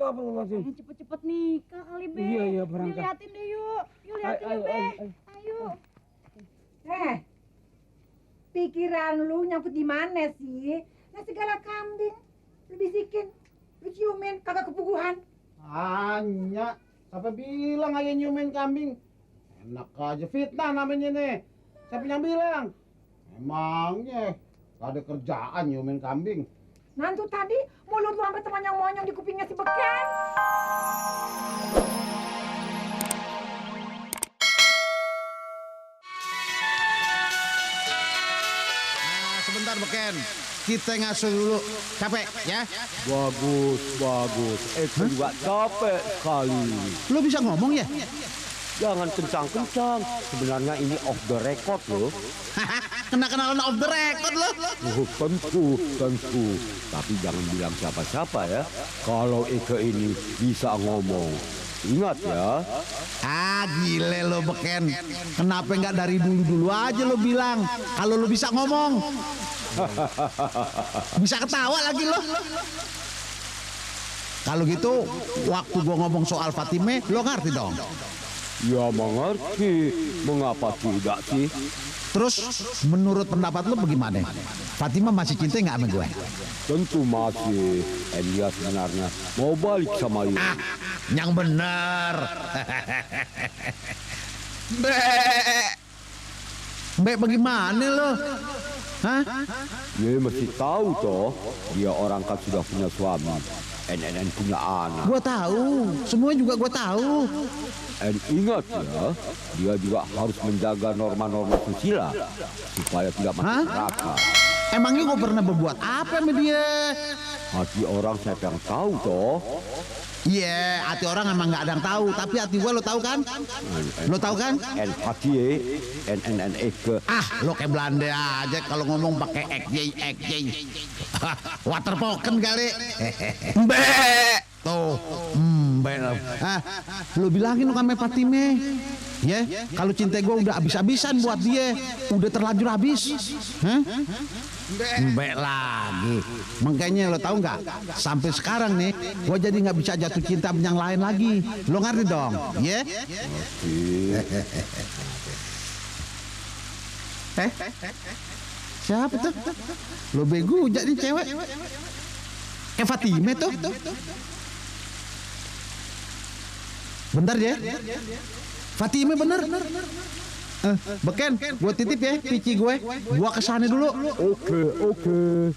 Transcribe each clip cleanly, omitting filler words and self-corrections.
Astagfirullahaladzim. Cepet-cepet nikah kali, Be. Iya, berangkat. Diliatin deh yuk. Yuk liatin yuk, Be. Ayo. Pikiran lu nyangkut di mana sih? Nah segala kambing, lu bisikin, lu ciumin, kagak kepuguhan. Hanya, siapa bilang aja nyumin kambing? Enak aja fitnah namanya nih. Siapa yang bilang? Emangnya gak ada kerjaan nyumin kambing. Nanti tadi mulut lu sampai temanyang-monyong di kupingnya si Beken. Sebentar Beken, kita ngasuh dulu. Capek ya? Bagus. Eko juga capek sekali. Lu bisa ngomong ya? Jangan kencang-kencang. Sebenarnya ini off the record loh. Kena-kenalan off the record lo. Tentu. Tapi jangan bilang siapa-siapa ya. Kalau Eko ini bisa ngomong. Ingat ya. Gile lo Beken. Kenapa nggak dari dulu aja lo bilang kalau lo bisa ngomong? Bisa ketawa lagi lo. Kalau gitu waktu gua ngomong soal Fatime lo ngerti dong? Ya mengerti. Mengapa tidak sih? Terus menurut pendapat lo bagaimana? Fatima masih cinta nggak sama gue? Tentu masih. Dan dia sebenarnya mau balik sama Yu. Yang benar. Mbak bagaimana lo? Hah? Dia mesti tahu toh. Dia orang kan sudah punya suami. NNN punya anak. Gua tahu. Semua juga gua tahu. Dan ingat ya, dia juga harus menjaga norma-norma susila supaya tidak masuk neraka. Emangnya gua pernah berbuat apa sama dia? Hati orang siapa yang tahu toh? Iya, hati orang emang nggak ada yang tahu. Tapi hati gua lo tahu kan? Lo tahu kan? hati ke. Lo kayak Belanda aja kalau ngomong pakai XJ. Waterpoken kali. Mbe. Tuh, lo bilangin lo sama Fatime, ya, kalau cinta gue udah habis-habisan buat dia, udah terlanjur habis, Mbak lagi, makanya lo tahu nggak, sampai sekarang nih, gue jadi nggak bisa jatuh cinta sama yang lain lagi, lo ngerti dong, ya? Siapa tuh? Lo bego jadi cewek, kayak Fatime tuh. Bentar ya, Fatime bener. Beken, gue titip ya pici gue kesana dulu. Oke.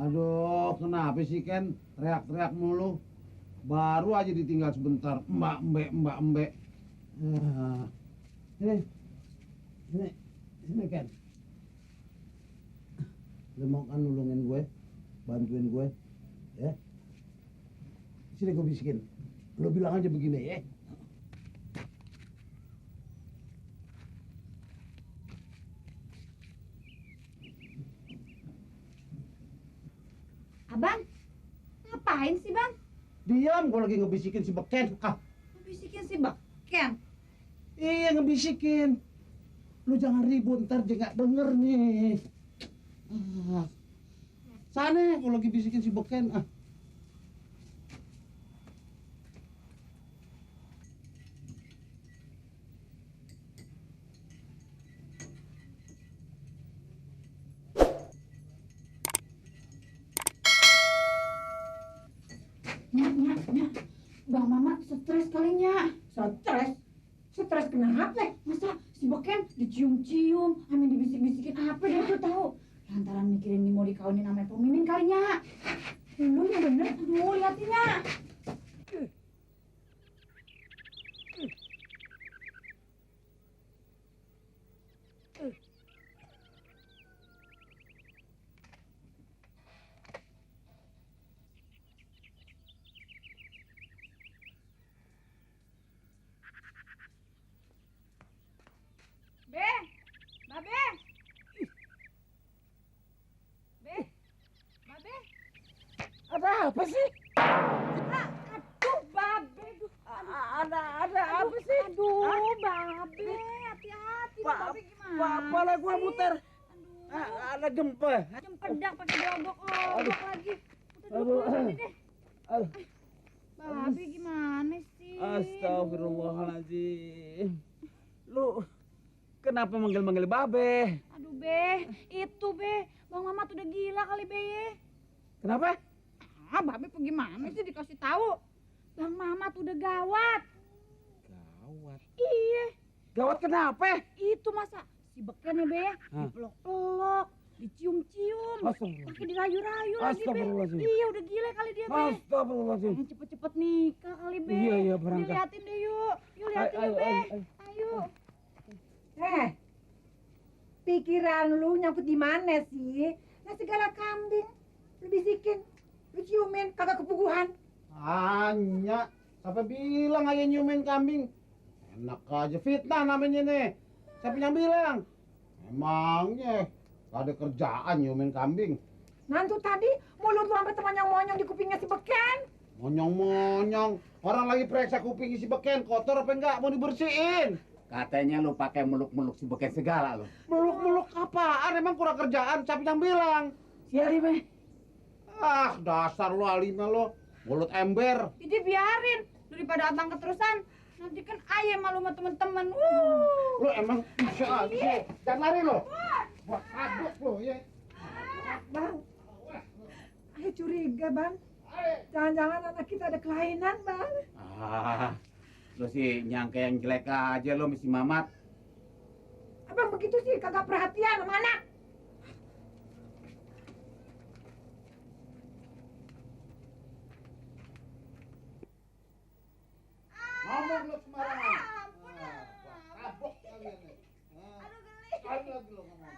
Aduh, kenapa sih Ken? Teriak-teriak mulu. Baru aja ditinggal sebentar. Mbak embe. Ah. Sini Ken. Lu mau kan nulungin gue, bantuin gue, ya? Sini gue bisikin. Lu bilang aja begini, ya? Abang, ngapain sih bang? Diam, gue lagi ngebisikin si Beken. Bisikin si Beken. Iya, ngebisikin. Lu jangan ribut, ntar dia nggak denger nih. Sana, gue lagi bisikin si Beken. Nya. Bang Mama stres kalinya. Stres? Stres kenapa? Masa si Beken dicium-cium, amin dibisik-bisikin apa dia tuh tahu. Lantaran mikirin nih mau dikawinin sama Epong Mimin kalinya. Lu yang bener, aduh liatinnya. Be, Babe. Be, Babe. Ada apa sih? Aduh, Babe. Ada apa sih? Aduh, Babe. Hati-hati. Babe gimana? Kepala gua muter. Aduh. Ada gempa. Cempedak pakai diobok-obok lagi. Udah Aduh. dulu sini deh. Aduh. Babe gimana sih? Astagfirullahaladzim. Lu kenapa manggil-manggil Babe? Aduh, Be. Itu, Be. Bang Mamat udah gila kali, Be. Kenapa? Babe gimana sih dikasih tahu? Bang Mamat udah gawat. Gawat. Iya. Gawat kenapa? Itu masa si Beken ya, Be. Dipelok-pelok, dicium-cium, Astagfirullah. pakai dirayu-rayu lagi, Be. Astagfirullahaladzim. Iya, udah gila kali dia, Be. Astagfirullahaladzim. Pengen cepet-cepet nikah kali, Be. Iya, berangkat. Diliatin deh yuk. Yuk liatin Ayo, yuk, Be. ayo. Ayo. Pikiran lu nyangkut di mana sih? Nah segala kambing, lu bisikin, lu ciumin, kagak kepuguhan. Hanya, siapa bilang aja nyumin kambing? Enak aja, fitnah namanya nih. Siapa yang bilang? Emangnya gak ada kerjaan nyumin kambing. Nantu tadi mulut lu sampai temonyong-monyong di kupingnya si Beken. Monyong-monyong. Orang lagi periksa kuping si Beken, kotor apa enggak? Mau dibersihin. Katanya lu pakai meluk-meluk si Beken segala lu. Meluk-meluk apaan? Emang kurang kerjaan? Siapa yang bilang? Si Be. Ah, dasar lu Alina lo. Mulut ember. Jadi biarin daripada abang keterusan. Nanti kan ayam malu sama temen-temen. Lu emang bisa aja. Jangan lari lo. Buat aduk lo ya. Bang, ayo curiga bang. Jangan-jangan anak kita ada kelainan bang. Lu sih nyangka yang jelek aja lu si Mamat. Abang begitu sih kagak perhatian sama anak. Ngomong lu sembarangan. Tabok kalian nih. Sekali lagi lo ngomong.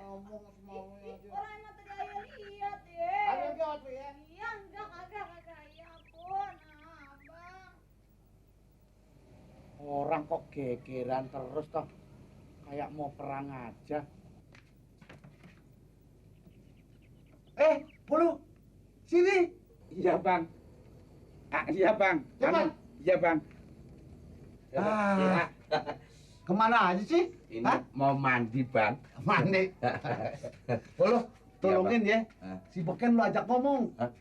Ngomong semaunya aja. Orang emang tadi ayah lihat ya. Ada gawat lu ya. Iya, enggak, kagak. Ya ampun, abang. Orang kok gegeran terus toh. Kayak mau perang aja. Pulu. Sini. Iya bang. Iya bang. Cepat. Iya bang. Ah. Kemana aja sih? Ini Hah? mau mandi bang. Mandi. Pulu, tolongin ya. Hah? Si Beken lu ajak ngomong. Hah?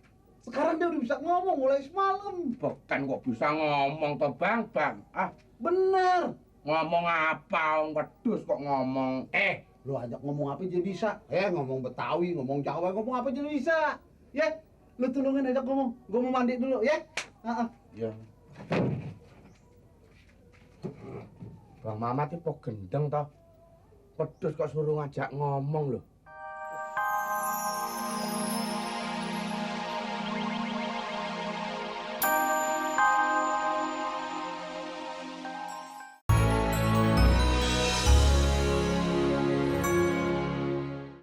Sekarang dia udah bisa ngomong mulai semalam. Beken kok bisa ngomong toh bang. Bener. Ngomong apa? Wedus kok ngomong. Lu ajak ngomong apa aja bisa. Ngomong Betawi, ngomong Jawa, ngomong apa aja bisa. Ya, lu tolongin ajak ngomong. Gua mau mandi dulu ya. Ya. Bang Mamat itu gendeng toh. Pedus kok suruh ngajak ngomong loh.